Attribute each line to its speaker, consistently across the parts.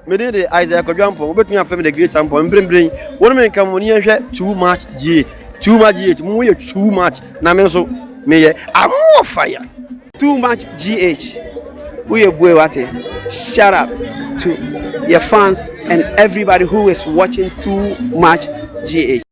Speaker 1: Me din de Isaiah Kwadwo Ampong, wobɛtumi afrɛ me The Great Ampong. Mprempren, wo ne me nka mo ne yɛnhwɛ Too Much G8. Too Much G8, mo yɛ too much, na me nso meyɛ I'm more fire.
Speaker 2: Too much GH woyɛ bue wate shut up to your fans and everybody who is watching too much GH.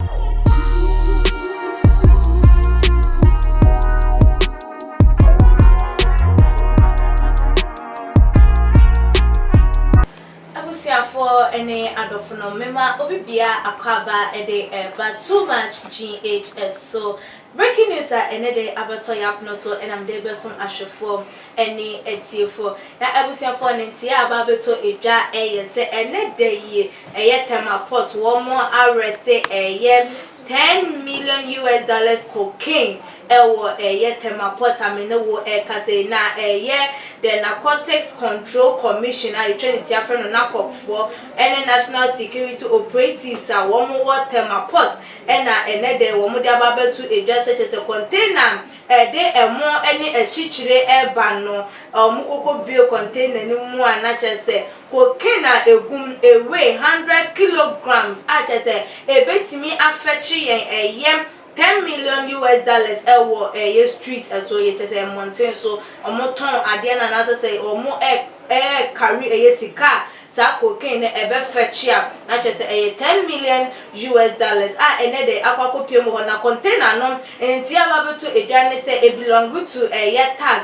Speaker 3: Abusuafoɔ ne adɔfo no mema obi bia akwaaba de reba too much GH so. Breaking news a ɛnɛ de abɛtɔ yɛ apono so na mede rebɛsom ahwɛfoɔ ne atiefoɔ. Na abusuafoɔ ne nteɛ a aba abɛtɔ dwa yɛ sɛ ɛnɛ da yi ɛyɛ Tema Port wɔn arrest ɛyɛ 10 million US dollars cocaine Ɛwɔ ɛyɛ Tema Port a me ne wo rekasa yi, na ɛyɛ The Narcotics Control Commission a yɛtwa ne ti afrɛ no NACOC foɔ ne National Security Operatives a wɔn wɔ Tema Port na ɛnɛ da yi wɔn de aba abɛto dwa sɛ kyerɛ sɛ container a ɛde ɛmo ne asikyire reba no wɔn kɔkɔ bue container no mu a na kyerɛ sɛ cocaine a ɛgu mu ɛweigh 100 kilograms a kyerɛ sɛ ɛbɛtumi afɛkye yɛn ɛyɛ Ten million US dollars ɛwɔ ɛyɛ street ɛso yɛ kyɛ sɛ mmɔnten so ɔmo tɔn adeɛ no anaasɛ sɛ ɔmo ɛ ɛ carry ɛyɛ sika a saa cocaine no ɛbɛ fetch a na kyerɛ sɛ ɛyɛ ten million US dollars a ɛnɛ de akɔ akɔ pue mu hɔ na container no nti aba abɛto edwa ne sɛ e belong to ɛyɛ tag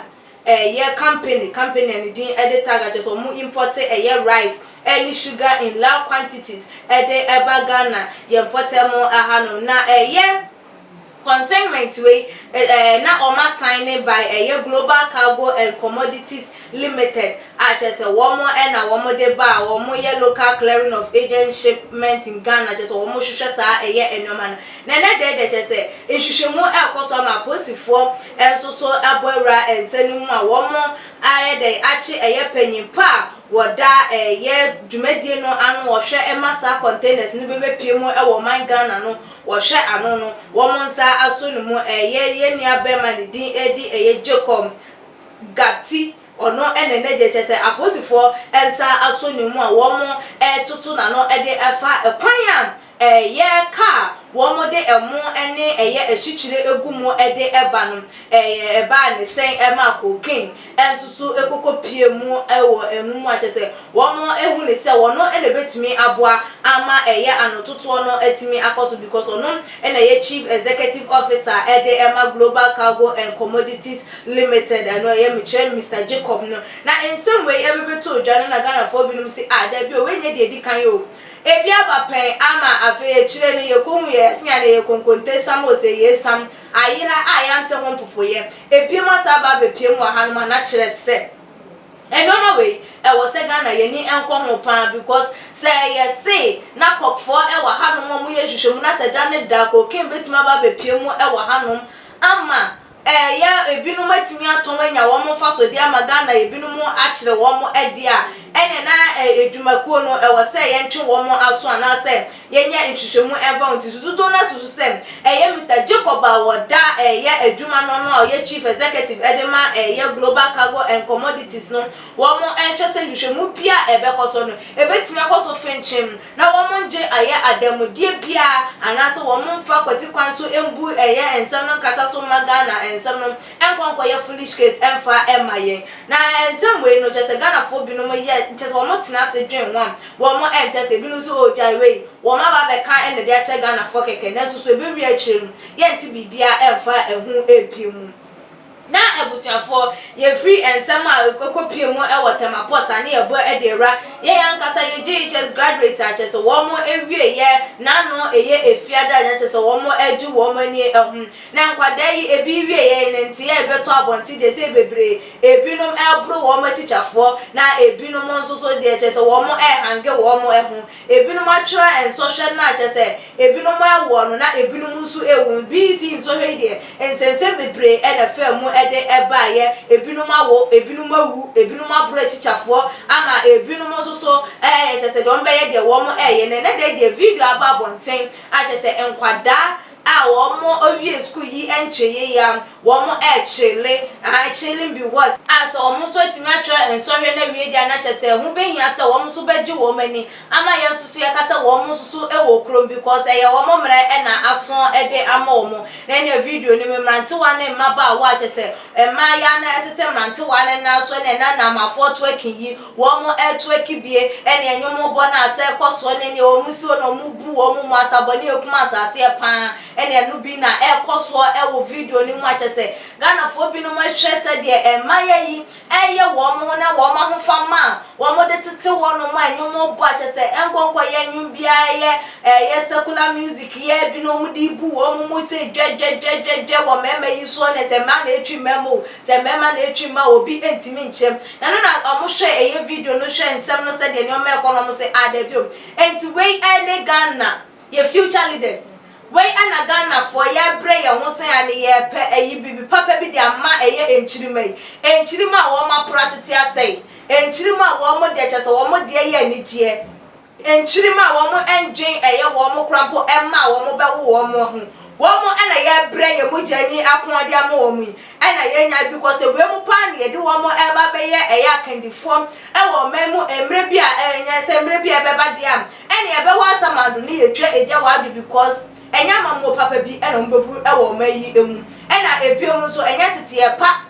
Speaker 3: ɛyɛ company company a ne din ɛde tag a kyerɛ sɛ ɔmo import ɛyɛ rice ɛne sugar in large quantities ɛde ɛba Ghana yɛn mpɔtam ahanom na ɛyɛ consignment wei ɛɛ na wɔn asan ne by ɛyɛ Global Cargo and Commodities Limited a kyerɛ sɛ wɔn ɛna wɔn de ba a wɔn yɛ local clearing of agent shipment in Ghana kyerɛ sɛ wɔn hwehwɛ saa ɛyɛ nneɛma no na ɛnɛ deɛ deɛ kyerɛ sɛ nhwehwɛmu ɛrekɔ so ama apolisifoɔ nso so abɔ awura nsa no mu a wɔn ayɛ dɛn akye ɛyɛ panyin pa a wɔda ɛyɛ dwumadie no ano wɔhwɛ ma saa containers no bɛbɛpue mu wɔ ɔman Ghana no wɔhwɛ ano no wɔn nsa aso no mu ɛyɛ yɛn nua bɛrima ne din ɛdi ɛyɛ Jacob Gapti ɔno ɛna n'agya kyɛ sɛ apolisifoɔ nsa aso ne mu a wɔn ɛtoto n'ano ɛde ɛfa ɛkwan a Ɛyɛ ka a wɔde ɛmo ne ɛyɛ asikyire gu mu de ba no, ɛyɛ ɛbaa ne sɛn ɛmaa cocaine nso so kɔkɔ pue mu wɔ ɛno mu a kyerɛ sɛ wɔn hu ne sɛ ɔno na ɛbɛtumi aboa ama ɛyɛ anototoɔ no atumi akɔ so because ɔno na ɛyɛ Chief Executive Officer de ɛma Global Cargo and Commodities Limited ɛno ɛyɛ mekyerɛ Mister Jacob no. Na nsɛm wei ɛbɛbɛtoo dwa no na Ghanafoɔ binom se ah dabi o wei nyɛ deɛ ɛdi kan o. Ebi aba pɛn ama afei akyire no yɛkɔhu yɛ ɛse a na ɛyɛ konkonte sam o sɛ yei sam ayera a yɛante ho mpopoeɛ. Ebinom asan aba abɛpue mu wɔ hanom a na kyerɛ sɛ nnoɔma wei ɛwɔ sɛ Ghana yɛni nkɔ ho paa because sɛ yɛse na kɔkfoɔ wɔ hanom a wɔyɛ nhwehwɛmu na sɛ da ne da cocaine bɛtumi aba abɛpue mu wɔ hanom ama Ɛyɛ ebinom atumi atɔn anya wɔn mfasodeɛ ama Ghana ebinom akyere wɔn de a, ɛneɛ na adwumakuo no ɛwɔ sɛ yɛntwe wɔn aso anaasɛ yɛnyɛ nhwehwɛmu ɛmfa ho nti so dodoɔ no ara susu sɛ ɛyɛ Mister Jacob a ɔda ɛyɛ adwuma no ano a ɔyɛ Chief Executive de ma ɛyɛ Global Cargo and Commodities no wɔn nhwɛ sɛ nhwehwɛmu biara a ɛbɛkɔ so no ɛbɛtumi akɔ so fenkyem na wɔnngye ɛyɛ adanmudeɛ biara anaasɛ wɔnfa kwati kwan so mbu ɛyɛ nsɛm no nkata so mma Ghana nsɛm no nkɔ nkɔyɛ foolish case mfa mma yɛn. Na nsɛm wei no kyerɛ sɛ Ghanafoɔ binom yɛ kyerɛ sɛ wɔn tena ase dwen ho a wɔn nte ase ebinom nso oh gyae wei wɔn aba abɛka na de akyerɛ Ghanafoɔ kɛkɛ nanso so ɛbɛwie akyire no yɛnte biribiara mfa ɛho mpie mu. Na abusuafoɔ, yɛfiri nsɛm a ɛkɔpue mu wɔ Tema Port a ne yɛbɔ de awura yɛn ankasa yɛ JHS graduate a kyerɛ sɛ wɔn awieɛ n'ano ɛyɛ efiada a kyerɛ sɛ wɔn agye wɔn ani ahu. Na nkwadaa yi ebi wieɛ ne nteɛ a ɛbɛtɔ abɔnten deɛ sɛ bebree, ebinom ɛreboro wɔn atikyafoɔ na ebinom nso so deɛ kyerɛ sɛ wɔn ɛrehange wɔn ho. Ebinom atwerɛ nsɔhwɛ no a kyerɛ sɛ ebinom ɛwoɔ no na ebinom nso ɛwu. BEC nsɔhwɛ yi deɛ nsɛnsɛm bebree na ɛfaa mu de baeɛ. Ebinom awo, ebinom awu, ebinom aboro atikyafoɔ ama ebinom nso so ɛɛ kyerɛ sɛ deɛ wɔbɛyɛ deɛ wɔn ɛɛyɛ. Na ɛnɛ da yi deɛ video aba abɔnten a kyerɛ sɛ nkwadaa. a wɔn awie sukuu yi nkyɛeɛ yi a wɔn ɛrekyele, ahaa chilling be what? A sɛ wɔn nso atumi atwerɛ nsɔhwɛ no awie deɛ a na kyerɛ sɛ ɛho bɛhia sɛ wɔn nso bɛgye wɔn ani ama yɛn nso so yɛka sɛ wɔn nso so wɔ kurom because ɛyɛ wɔn mmerɛ na aso de ama wɔn. Na ɛnna video no mu mmerantewa ne mmabaawa a kyerɛ sɛ mmaayewa no ɛtete mmerantewa no nan so ne ɛna namafoɔ twerking yi wɔn ɛtwerki bie ɛne ɛnwom bɔ no asɛ kɔ soɔ ne nea wɔn si hɔ na wɔn bu wɔn mu asabɔne ekum asaseɛ paa ɛne ɛno bi na ɛkɔ soɔ ɛwɔ video no mu a kyerɛ sɛ Ghanafoɔ binom hwɛ sɛdeɛ mmaayewa yi ɛyɛ wɔn ho na wɔn ahofama a wɔde tete hɔnom a nnwom bɔ a kyerɛ sɛ ɛnkɔnkɔyɛ nnwom biara yɛ ɛyɛ secular music yɛ bi na wɔde bu wɔn mu sɛ dwɛdwɛdwɛdwɛ wɔ mmarima yi soɔ na sɛ mmaa na etwi mmarima o, sɛ mmarima na etwi mmaa, obi ntumi nkyɛm. Na no na wɔn hwɛ ɛyɛ video no, hwɛ nsɛm no sɛdeɛ nneɛma ɛkɔ no, wɔn sɛ adabi o, nti wei ɛne Ghana yɛ future leaders wei, ɛna Ghanafoɔ yɛbrɛ yɛn ho sɛn a ne yɛpɛ ɛyi bibi papa bi de ama ɛyɛ nkyirima yi, nkyirima a wɔn apora tete asɛe, nkyirima a wɔn deɛ kyɛ sɛ wɔn deɛ yɛ anigyeɛ, nkyirima a wɔn ndwen ɛyɛ wɔn kora mpo ɛma a wɔn bɛwo wɔn ho wɔn, ɛna yɛbrɛ yɛn mogya ni akoɔde ama wɔn yi, ɛna yɛnya because wei mu paa ne yɛde wɔn ɛba bɛyɛ ɛyɛ akandifoɔ ɛwɔ ɔman mu mmerɛ bi a ɛnyɛ sɛ mmerɛ bi a ɛbɛba deɛ a ɛne ɛbɛwɔ asamando ne yɛtwa egya wɔ ado because ɛnyɛ amammuo papa bi ɛna wɔn bɛbu ɛwɔ ɔman yi mu. Ɛna ebiom nso ɛnyɛ teteɛ pa,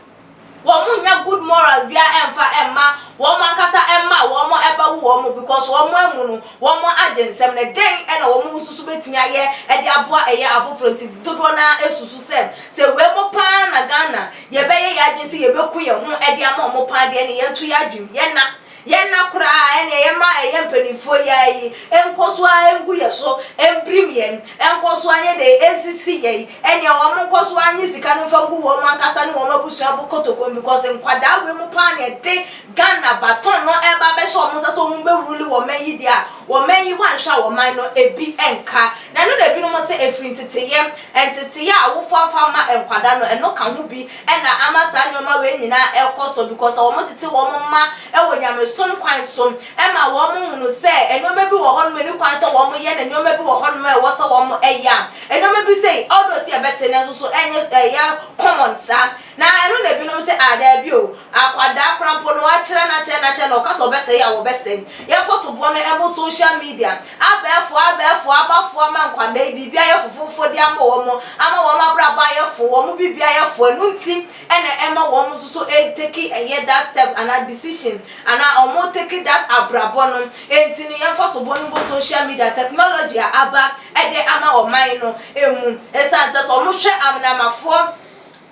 Speaker 3: wɔn nya good morals bia ɛmfa ɛmma wɔn ankasa ɛmma wɔn ɛbɛwo wɔn because wɔn amu no wɔn agye nsɛm na den ɛna wɔn nso so bɛtumi ayɛ ɛde aboa ɛyɛ afoforɔ. Nti dodoɔ naa esusu sɛ wei mo paa na Ghana yɛbɛyɛ yɛ adwene sɛ yɛbɛku yɛn ho ɛde ama wɔn paa deɛ, ne yɛnto yɛ adwene yɛn na yɛn na koraa ɛne yɛma ɛyɛ mpanimfoɔ yi ayi nkɔ so a ngu yɛ so mpirim yɛn, nkɔ so anyɛ de nsisi yɛn, ɛnea wɔn nkɔ so anyi sika no mfa ngu wɔn ankasa ne wɔn abusua bo kotokom because nkwadaa wei mu paa na ɛde Ghana baton no ɛba bɛhyɛ wɔn nsa sɛ wɔn bɛwuruli wɔn man yi deɛ a wɔn man yi wanhwɛ a wɔn man no ebi nka. Na ɛno na ebinom sɛ efiri nteteyɛ, nteteyɛ a awofoɔ afa ma nkwadaa no, ɛno ka ho bi ɛna ama saa nneɛma wei nyinaa ɛkɔ so because wɔn tete wɔn mma ɛwɔ nyamesom kwan so ɛma wɔn hunu sɛ nneɛma bi wɔ hɔnom ɛni kwan sɛ wɔn yɛ, na nneɛma bi wɔ hɔnom a ɛwɔ sɛ wɔn ɛyɛ a nneɛma bi sɛ ɔdɔ si ɛbɛte ne nso so ɛnyɛ ɛyɛ common saa. Na ɛno na ebinom sɛ adaabi o, akwadaa koraa mpo no akyerɛ n'akyerɛ n'akyerɛ na ɔka sɛ ɔbɛsɛe a wɔbɛsɛe. Yɛmfa soboɔ no ɛmo social media abɛɛfoɔ abɛɛfoɔ abafoɔ ama nkwadaa yi biribi ayɛ fofofo de ama wɔn, ama wɔn abrabɔ ayɛ fo, wɔn biribi ayɛ fo. Ɛno nti ɛna ɛma wɔn nso so ɛtake ɛyɛ that step anaa decision anaa wɔn take that abrabɔ no. Nti no yɛmfa soboɔ no bɔ social media technology a aba ɛde ama ɔman no emu, ɛsiane sɛ wɔn hwɛ amenamafoɔ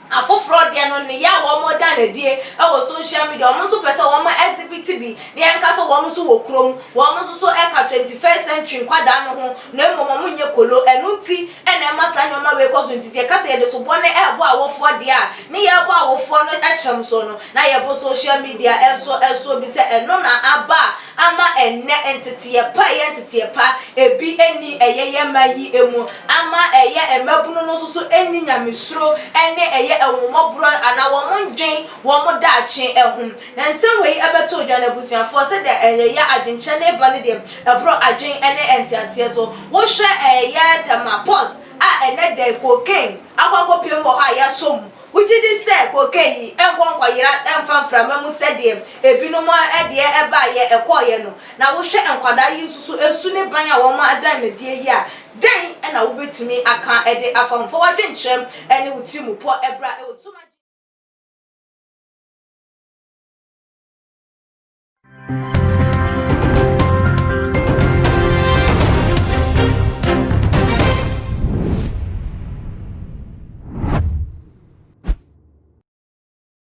Speaker 3: afoforɔ deɛ no ne yɛ a wɔn da n'adie ɛwɔ social media, wɔn nso pɛ sɛ wɔn exhibit bi ne yɛn kasa wɔn nso wɔ kurom, wɔn nso so ɛka 21st century nkwadaa no ho, na mmom wɔn nyɛ kolo. Ɛno nti ɛna ɛma saa nneɛma wei kɔ so. Nti yɛka sɛ yɛde soboɔ no ɛɛbɔ awofoɔ deɛ a ne yɛbɔ awofoɔ no ɛkyɛm so no na yɛbɔ social media ɛnso ɛso bi sɛ ɛno na aba a ama ɛnɛ nteteɛ pa, ɛyɛ nteteɛ pa ebi ɛni ɛyɛ yɛ mma yi emu ama ɛyɛ mmabunu no nso so ɛni nyamesuro ɛne ɛyɛ ɛwomɔborɔ anaa wɔn ndwen wɔn daakye ɛho. Na nsɛm wei ɛbɛto dwa no, abusuafoɔ, sɛdeɛ ɛyɛ yɛ adwenkyerɛ ne ba no deɛ ɛborɔ adwen ɛne nteaseɛ so. Wohwɛ ɛyɛ Tema Port a ɛnɛ dɛ cocaine akɔ akɔpiem wɔ hɔ a yɛasɔ mu, wogye di sɛ cocaine yi nkɔ nkɔyera ɛmfa mframa mu sɛdeɛ ebinom ɛdeɛ ɛbaayɛ ɛkɔɔyɛ no? Na wohwɛ nkwadaa yi nso so esu ne ban a wɔn adan n'adie yi a, dɛn ɛna wobɛtumi aka ɛde afa ho? Fa w'adwenkyerɛ ɛne wo tiri mu pɔ ɛbra ɛwɔ tuma.